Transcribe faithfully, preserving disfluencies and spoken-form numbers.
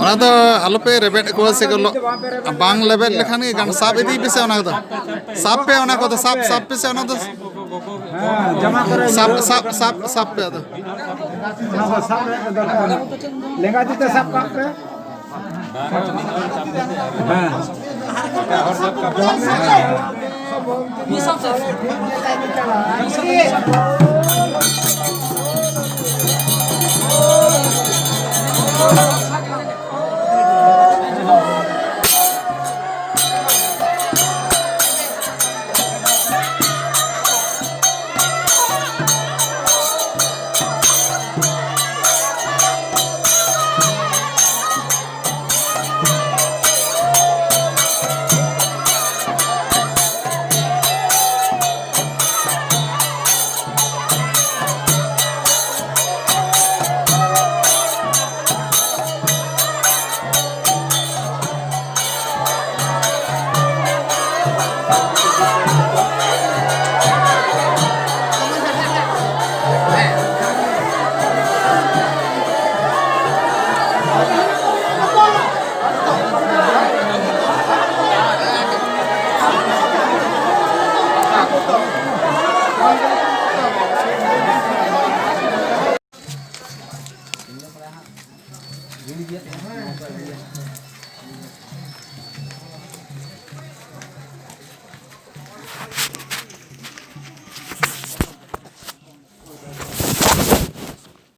ᱚᱱᱟ ᱫᱚ ᱟᱞᱚᱯᱮ ᱨᱮᱵᱮᱫ ᱠᱚᱣᱟ ᱥᱮ ᱜᱚᱞᱚ-, ᱵᱟᱝ ᱞᱮᱵᱮᱫ ᱞᱮᱠᱷᱟᱱ ᱜᱮ ᱜᱟᱱ᱾ ᱥᱟᱵ ᱤᱫᱤ ᱯᱮᱥᱮ ᱚᱱᱟ ᱠᱚᱫᱚ, ᱥᱟᱵ ᱯᱮ ᱚᱱᱟ ᱠᱚᱫᱚ, ᱥᱟᱵ, ᱥᱟᱵ ᱯᱮᱥᱮ ᱚᱱᱟ ᱫᱚ᱾ ᱦᱮᱸ, ᱡᱟᱢᱟ ᱠᱚᱨᱮ ᱥᱟᱵ, ᱧᱩᱨᱦᱟᱹ ᱥᱟᱵ, ᱥᱟᱵ, ᱥᱟᱵ ᱯᱮ ᱟᱫᱚ᱾ ᱚᱱᱟ ᱫᱚ ᱥᱟᱵ ᱨᱮᱭᱟᱜ ᱫᱚᱨᱠᱟᱨ᱾ ᱞᱮᱸᱜᱟ ᱛᱤ ᱛᱮ ᱥᱟᱵ ᱠᱟᱜ ᱯᱮ᱾ ᱦᱮᱸ᱾